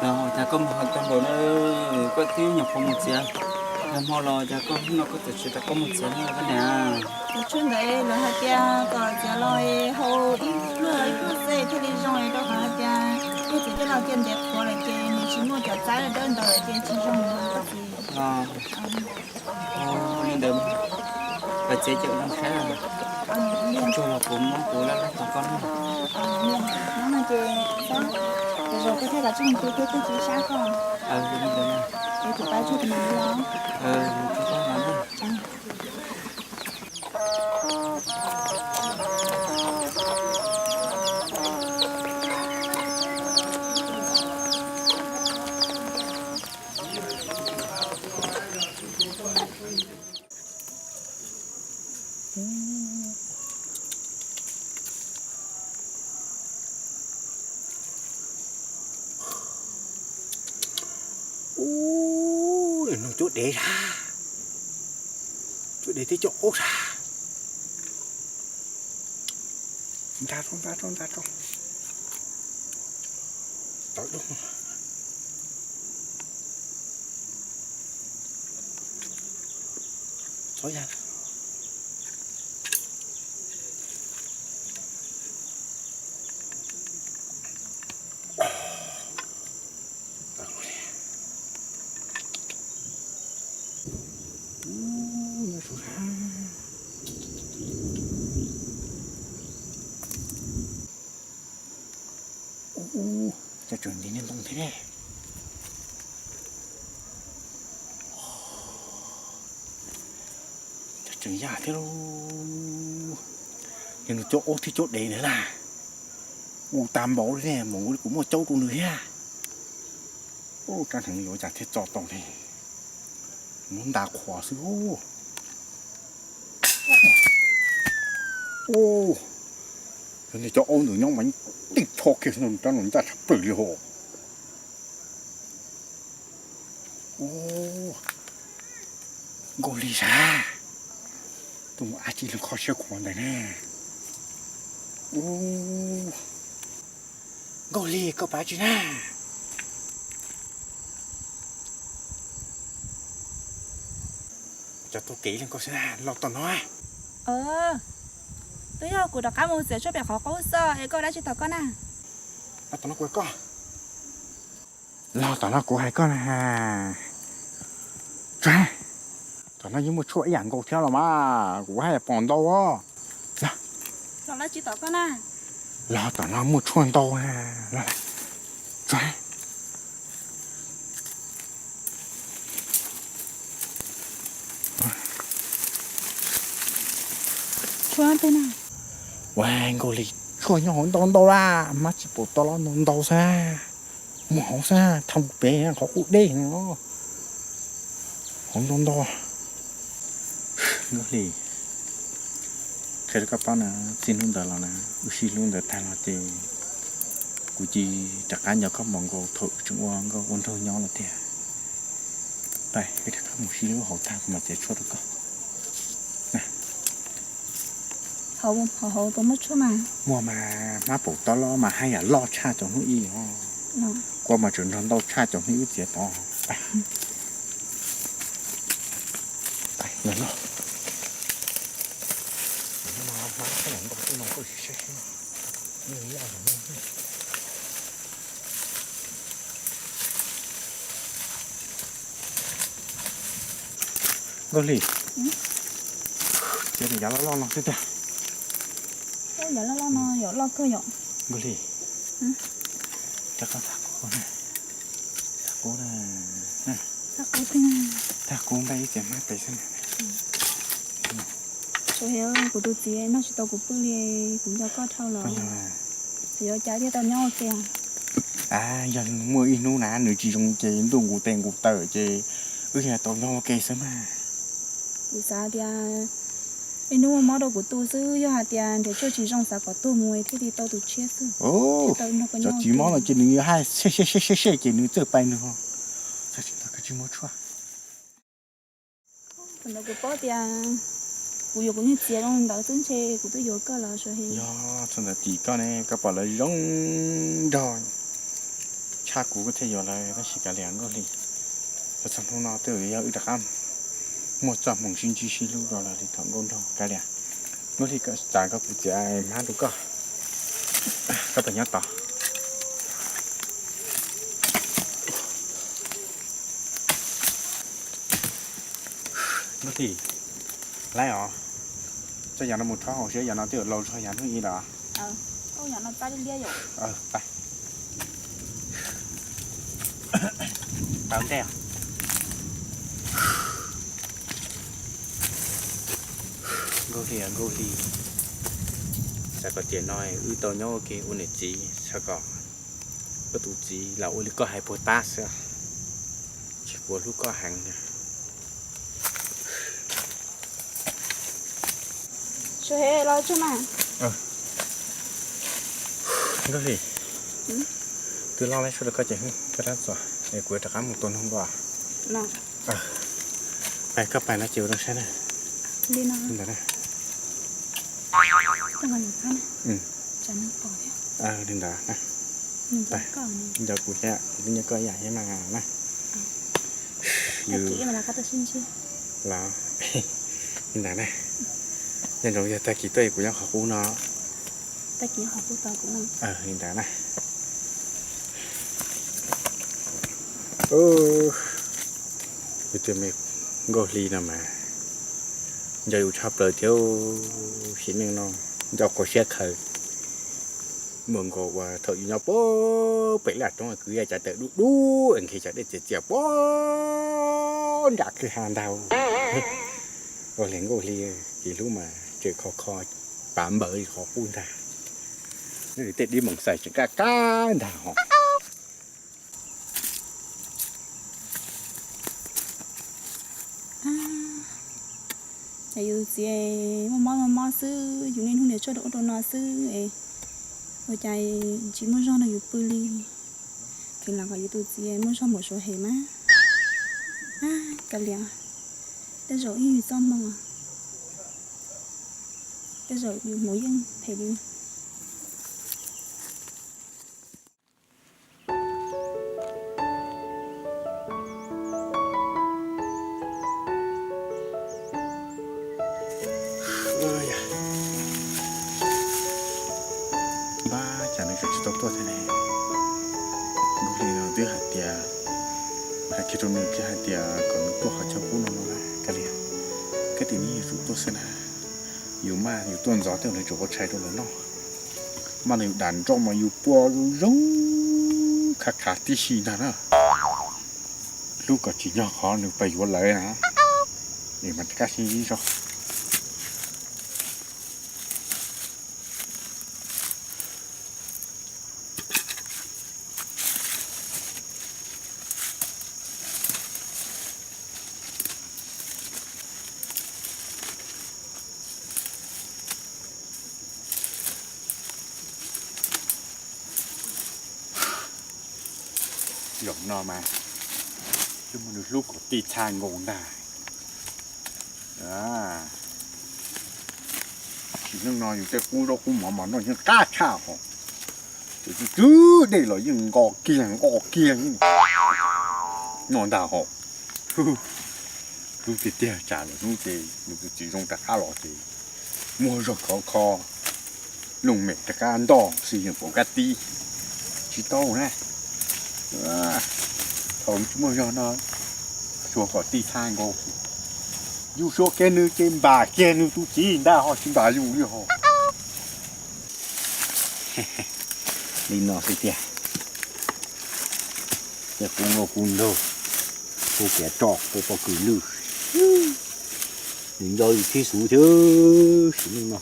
Los cas koj mus hauv tag npaum na, koj twb nyuam qhuav mus txiav tag hmo los cas koj hnub no koj txawm tsis rov qab mus txiav na koj niam? Tus tshuaj ntawd lawv hais tias kom txiav los hau ib pluag ib pluag xwb thiaj li zoo, rau qhov hais tias yog txiav coj los cia ntev qhuav lawm ces nws tsis muaj cov txaib dawb ntawd lawm ces tsis zoo koj txiv. Ua li ntawd, koj txiav coj zoo saib, tsuag los kuv muab kuv laj laj tos koj na. Hnub no ces, ces koj thiaj kom tsij mus tu thiab twb tsis sab koj. Ua li ntawd na. Es kuv pab tsuag tus mas li os. Mus tsuag koj mas na. Ub, nug cuab dev sab, cuab dev thiab cuab aub sab. Nra rau, nra rau, nra rau. Tawv dub. Txhob ya. Ub, cas tseem nti niag ntoo thiab ne. Cas tseem yaj thiab lauj. Yog nws cuab aub thiab cuab dev ntag na. Ua tag npaum li ne, mus ua li kuv muaj caub rau nws thiab. Ub, rab hneev yuav cas thiaj txo tau li. Muab nta qhuav xwb. Ub, yog niag cov aub ntawd nyob mas tej tsho kiag rab no ncaj tshaj plaws li hos. Ub, Nkauj Lig sas, tuaj mus ab tsi lug kho siab kuv ntawm ne. Ub, Nkauj Lig koj pab tsi na. Cov tau kev li koj xwb na, los tom no. Twb yog kuv rov qab mus txiav tshuaj pem qhov qub xwb es koj dab tsi tom koj na. Los tom no kuv hais koj. Los tom no kuv hais koj na. Tsuag, tom no yeej muaj tshuaj ib yam nkaus thiab los mas, kuv haj yam pom ntau os. Los, los dab tsi tom koj na. Los tom no muaj tshuaj ntau na. Los, tsuag. Tshuaj twg na? Ua Nkauj Lig, tshuaj nyob hauv ntau ntau lawm, hmab tsis pum tau los ntau ntau xwb. Muaj hauv xwb, thauj pem qhov qub deb no. Hauv ntau ntau. Nkauj Lig, qhia rau koj paub na, txij hnub ntawd los na, wb sib hlub ntawd tag los ces kuv cia li rov qab nco koj npaum nkaus thaum wb tseem ua nkauj ua nraug nyob lawm tiag. Pab wb rov qab mus sib hlub hauv tag kuv mam txiav tshuaj rau koj. Hauv, hauv puas muaj tshuaj mas? Muaj mas, hmab paum tau los mas haj yam loj tshaj cov hnub ib os. Kua mas tseem nrog ntau tshaj cov hnub wb txiav tod. Los, los. Nkauj Lig, cia yav loj loj no xwb tiag. Yav loj loj no yog loj kawg yom. Nkauj Lig, rov qab tag qub na, tag qub na, tag qub npaj ib txiav hmab pem xwb na. Kuv tus txiv noj tsis tau kuv pw li, kuv nco koj dhau los. Yuav cas thiaj tau nyob ua ke? Yog muaj ib hnub na nws tsis zoo ces ntuj nqus tes nqus taw ces wb thiaj tau nyob ua ke xwb mas. Kuv xav tias ib hnub muaj mob rau kuv tu xwb, yog hais tias nrhiav tshuaj tsis zoo xav kom tuag mus thiaj li tau tus tshiab xwb. Cov tsis mob no ces nws haj sej sej sej sej ces nws txawj pais nws. Tsis muaj tshuaj. Thaum ntawd kuv paub tias kuv yuav kuv niag txiv zoo ntawd xwb ntshe kuv twb yuav koj los. Yog thaum ntawd tim koj ne koj pom lawv zoo nraug. Tag kuv kuj thiaj yuav lawm tab sis kav liam Nkauj Hli, txog hnub no twb yog wb rov qab muaj txoj hmoo sib ntsib sib hlub rau lawm li thaum nkauj nraug. Kav liam, Nkauj Hli, txav koj kuv txiav hmab rau koj, koj pab nyob tod. Nkauj Hli, laib os, txoj yam no mus rhaub haus siab, yam no twb yuav laus zog yam hnub ib lawm. Tau ntej. Nkauj Hli, Nkauj Hli, xav kom tiam no wb tau nyob ua ke ua niam txiv, xav kom koj tus txiv los ua li koj hais puag ta xwb, tsis kuv hlub koj heev. Nkauj Hli, twb loj lawm, suav rau koj ces koj rov txuas es kuv rov qab mus tua noog dua. Pais, koj pais no ces ua zoo saib na. Ntawd na. Li ntawd na. Nco kuv thiab, kuv twb nco koj ib yam thiab mas na. Los, li ntawd na. Nco ntsoov yog tag kis tuaj kuv nyob qhov qub no. Li ntawd na. Tus me Nkauj Hli no mas nco yus tshaj plaws thiab, sim neej no nco kho siab khaws. Muaj nkaus uas thaum yus nyob puag pem laj roob kwv yees cov tawm dub dub es nqhis cov dej txias txias puag nram kwj ha ntag. Ua li Nkauj Hli, txiv hlub mas tseem kho kho pav npaws li qhov qub ntag. Tej dib moos xais tseem kaj kaj ntag hos. Cas yus txiv muaj mob muaj mob xwb, yus niaj hnub niaj tshuaj rau ub rau no xwb es ua cas tsis muaj zog nrog yus pw li. Kheev lam kom yus tus txiv muaj zog npaum Suav hem mas. Kav liam, tej zaum yeej yus txoj hmoo, tej zaum yus hmoov yeej phem li. Npab, cas nws tseem tsis tau tuaj thiab ne? Nkauj Hli no twb hais tias, hais kiag rau nws kiag hais tias kom nws tuaj qhov chaw qub no no na. Kav liam, koj tias nws yuav tsum tuaj xwb na. Yus mas yus tuaj ntxov tej nws tseem ua tshais rau lawv noj. Mas nws yus dam nroj mas yus pua zoo zoo khav khav tib si ntag na. Hlub kom tsim nyog qhov nws pais yuav lawv na. Es mas rov qab sib ntsib zog. Zaum no mas twb muaj nws hlub kom tij txha nkaus ntag. Sim neej no yus tej qub zaub qub mov mas noj yeej qab tshaj hos. Ces twb twb dej los yeej nqos kiag nqos kiag no ntag hos. Hlub tiag tiag, tsam lwm hnub ces yus tus txiv zoo rov qab los ces muaj zog khov kho, looj mem rov qab ntoj xwb yeej pom kab tib. Tsis tau na, thaum tsis muaj zog no, xyuas kom tij txha nkaus. Yus xyuas kiag nws ces npam kiag nws tus txiv ntag ho tsis npam yus li hos. Li no xwb tiag, ces kuv nkaus kuv nraug, kuv kiav roj, kuv pob kws lwj, nws nco yus thib xuv thiab sim neej no.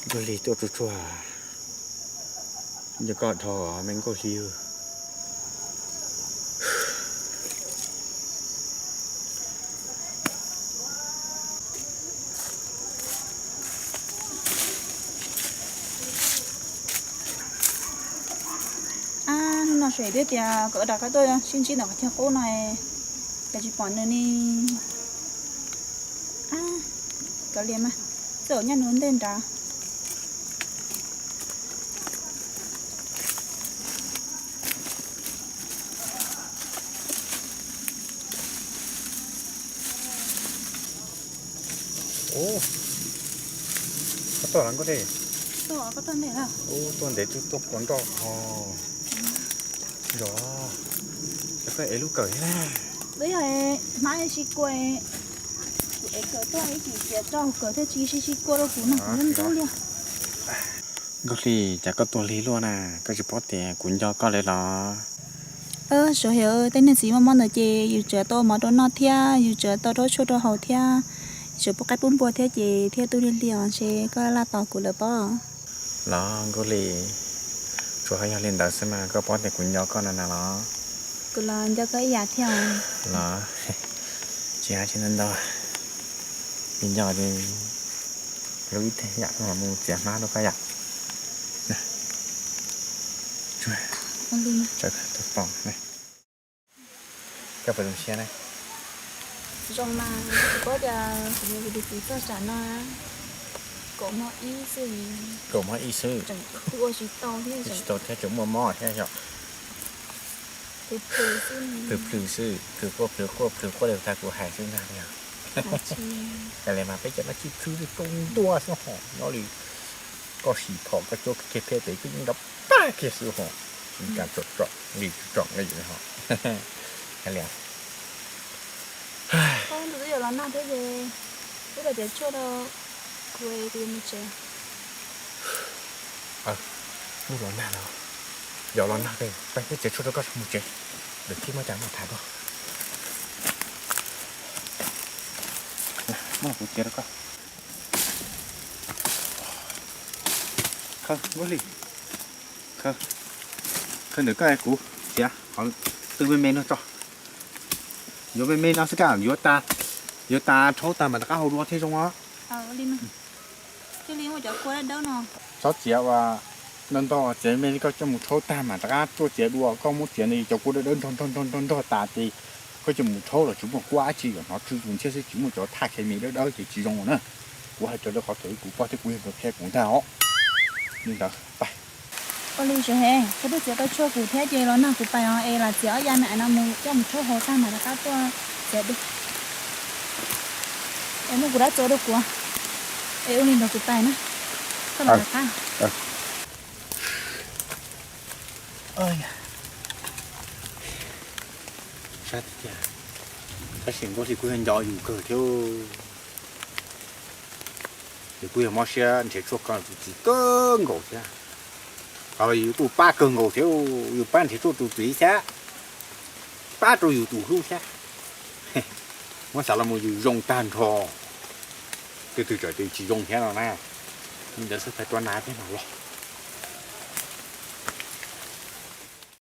Nkauj Hli tuaj tsuag tsuag, nco koj dhau me Nkauj Hli. Ab, hnub no suav thiab tias kom rov qab tuaj sib ntsib ntawm qhov chaw qub no, cas tsis pom nws ne. Ab, kav liam mas, txawm nyob nws ua ntej nrad. Ub, koj tuaj los Nkauj Hli? Ub, tuaj ntev twb tuaj kua nroj ho. Zos, koj ev lub kawm thiab na. Hmab sib kua, kuv ev kawm tuaj ib chim tias rau kawm thiaj tsis sib sib kua rau kuv no, kuv ntub li. Nkauj Hli, cas koj tuaj lig luaj na, koj tsis paub tias kuv nco koj li los? Zos, tej niag txiv mob mob ntawd ces yus tseem tau ua mov rau noj thiab yus tseem tau rhaub tshuaj rau haus thiab, tseem pub qaib pub npua thiab ces thiaj tuaj lig lig os, ntshe koj laj tos kuv lawm pob. Los Nkauj Hli, tsuas yog li ntawd xwb mas koj paub tias kuv nco koj no na los? Kuv los nco koj ib yam thiab. Los, tsis hais tsis ntau ntau, kuv nco lub ib yam mus txiav hmab rau koj yom. Koj puas zoo siab na? Zoo mas, tsis paub tias kuv mus yus tus txog tsam no, kaum mob ib xwb. Kaum mob ib xwb. Tseem ua tsis tau thiab, tseem muaj mob thiab yom. Plhws plhws xwb, plhws quaj plhws quaj plhws quaj li tag kuv hais xwb ntag. Yog li mas peb cov no tsis plhws li, rau ntua xwb ho nyob li. Koj sim phom koj cuab kiag peb pem twb nrov pag kiag xwb ho. Tsis kam tsom tsom li tsom li ho. Hais li, twb yuav los nag thiab ces wb los txiav tshuaj rau kuv, kuv yuav mus tsev. Wb los nag lawm, yog los nag peb txiav tshuaj rau koj mus tsev, lwm khib muaj cas muaj tham dua. Muab kuv txiav rau koj. Khaws, Nkauj Hli, khaws ntawm koj kuv txiav qhov tw me me no tso. Yuav me me no xwb, kaj yuav tas, yuav tas rhaub tag mas rov qab hau dua thiaj zoo os. Txhob txiav ua ntog ntog, txiav me me koj coj mus rhaub tag mas rov qab tuaj txiav dua, koj muab txiav cov kua dawb dawb nrog nrog nrog nrog tas ces koj coj mus rhaub los tsis muaj kua dab tsi, yuav hnov tsw tus ntxhiab xwb, tsis muaj cov thaj khes mis dawb dawb ces tsis zoo na. Kuv hais raws li qhov thaum kuv poj thiab kuv yawg ntawd qhia kuv ntag os. Li ntawd, pais. Ua li Sawv Heev, koj twb txiav tau tshuaj kuv thiab ces los nag kuv pais os, es lam txiav ob ya me me no mus coj mus rhaub haus tag mas rov qab tuaj txiav dua. Es muab kuv dab txua rau kuv, es ua li ntawd kuv pais na, koj los rov qab. Saib tiag, tab sis Nkauj Hli kuj yog nco yus kawg thiab. Yus kuj yog mob siab nrhiav tshuaj koj tus txiv kawg nkaus thiab. Qhov yus kuj pab kawg nkaus thiab, yus pab nrhiav tshuaj tus txiv thiab, pab rau yus tus hlub thiab. Muab xav los mus yus zoo tag nrho, twg twg tseem tias tsis zoo thiab no na. Li ntawd xwb, pais tua nas peb mam los.